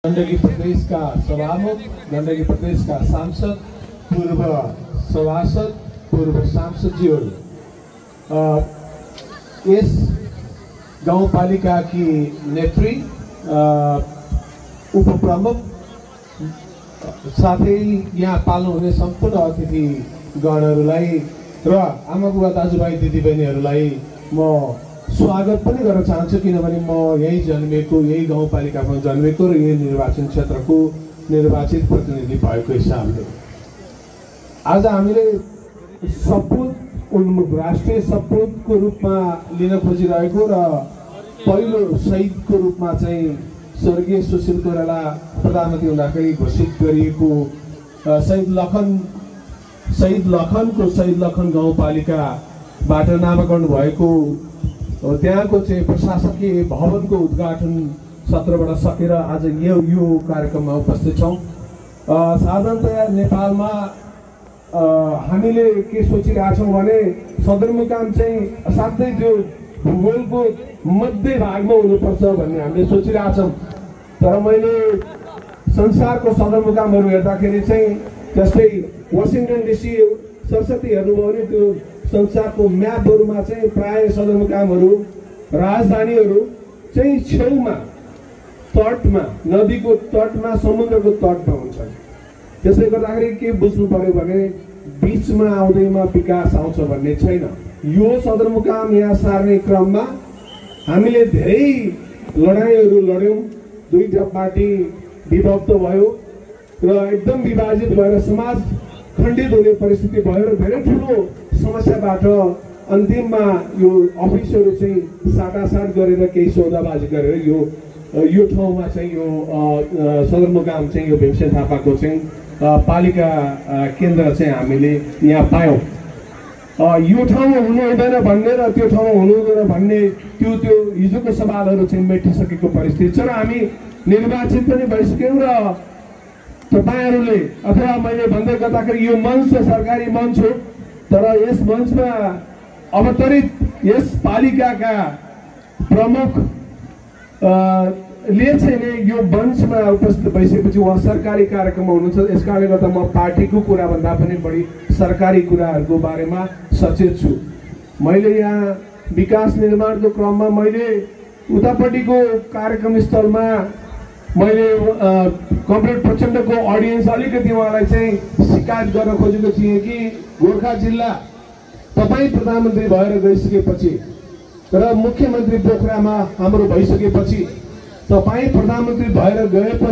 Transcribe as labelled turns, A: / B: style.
A: गण्डकी प्रदेश का सभामुख, गण्डकी प्रदेश का सांसद, पूर्व सभासद, पूर्व सांसदजीहरू, इस गाउँपालिका की नेत्री, उपप्रमुख, साथै यहाँ पाल्नुहुने सम्पूर्ण अतिथि गणहरूलाई र आमाबुबा दाजुभाइ दिदीबहिनीहरूलाई म स्वागत पनि गर्न चाहन्छु, किनभने म यही जन्मेको, यही गाउँपालिकामा जन्मेको र यही निर्वाचन क्षेत्रको निर्वाचित प्रतिनिधि भएको हिसाबले आज हामीले सपूत उन्मुख राष्ट्रिय सपूतको रूपमा लिन खोजिरहेको र पहिलो शहीदको रूपमा चाहिँ स्वर्गीय सुशील कोइराला प्रधानमन्त्री हुँदाखेरि घोषित गरिएको शहीद लखन गाउँपालिकाबाट नामाकरण भएको त्यहाँको चाहिँ प्रशासकीय भवनको उद्घाटन सत्रबाट सकेर आज यो कार्यक्रममा उपस्थित छौँ। साधारणतया नेपालमा हामीले के सोचिरहेछौँ भने सदरमुकाम चाहिँ साथै त्यो भूगोलको मध्य भागमा हुनुपर्छ भन्ने हामीले सोचिरहेछौँ। तर मैले संसारको सदरमुकामहरू हेर्दाखेरि चाहिँ जस्तै वासिङटन डिसी सरस्वती हेर्नुभयो भने त्यो संसारको म्यापहरूमा चाहिँ प्राय सदरमुकामहरू राजधानीहरू चाहिँ छेउमा तटमा, नदीको तटमा, समुद्रको तटमा हुन्छन्। त्यसले गर्दाखेरि के बुझ्नु पर्यो भने बीचमा आउँदैमा विकास आउँछ भन्ने छैन। यो सदरमुकाम यहाँ सार्ने क्रममा हामीले धेरै लडाइँहरू लड्यौँ, दुईटा पार्टी विभक्त भयो र एकदम विभाजित भएर समाज खण्डित हुने परिस्थिति भयो र धेरै ठुलो समस्याबाट अन्तिममा यो अफिसहरू चाहिँ साटासाट गरेर केही सौदाबाजी गरेर यो ठाउँमा चाहिँ यो सदरमुकाम चाहिँ यो भीमसेन थापाको चाहिँ पालिका केन्द्र चाहिँ हामीले यहाँ पायौँ। यो ठाउँमा हुनु हुँदैन भन्ने र त्यो ठाउँमा हुनु हुँदैन भन्ने त्यो हिजोको सवालहरू चाहिँ मेटिसकेको परिस्थिति छ र हामी निर्वाचित पनि भइसक्यौँ र तपाईहरूले अथवा मैले भन्दै गर्दाखेरि यो मञ्च सरकारी मञ्च हो, तर यस मञ्चमा अवतरित यस पालिकाका प्रमुख ले चाहिँ यो मञ्चमा उपस्थित भइसकेपछि उहाँ सरकारी कार्यक्रममा हुनुहुन्छ। यस कारणले गर्दा म पार्टीको कुराभन्दा पनि बढी सरकारी कुराहरूको बारेमा सचेत छु। मैले यहाँ विकास निर्माणको क्रममा मैले उतापट्टिको कार्यक्रम स्थलमा मैले कमरेड प्रचण्डको अडियन्स अलिकति उहाँलाई चाहिँ शिकायत गर्न खोजेको थिएँ कि गोर्खा जिल्ला तपाईँ प्रधानमन्त्री भएर गइसकेपछि र मुख्यमन्त्री पोखरामा हाम्रो भइसकेपछि तपाईँ प्रधानमन्त्री भएर गएपछि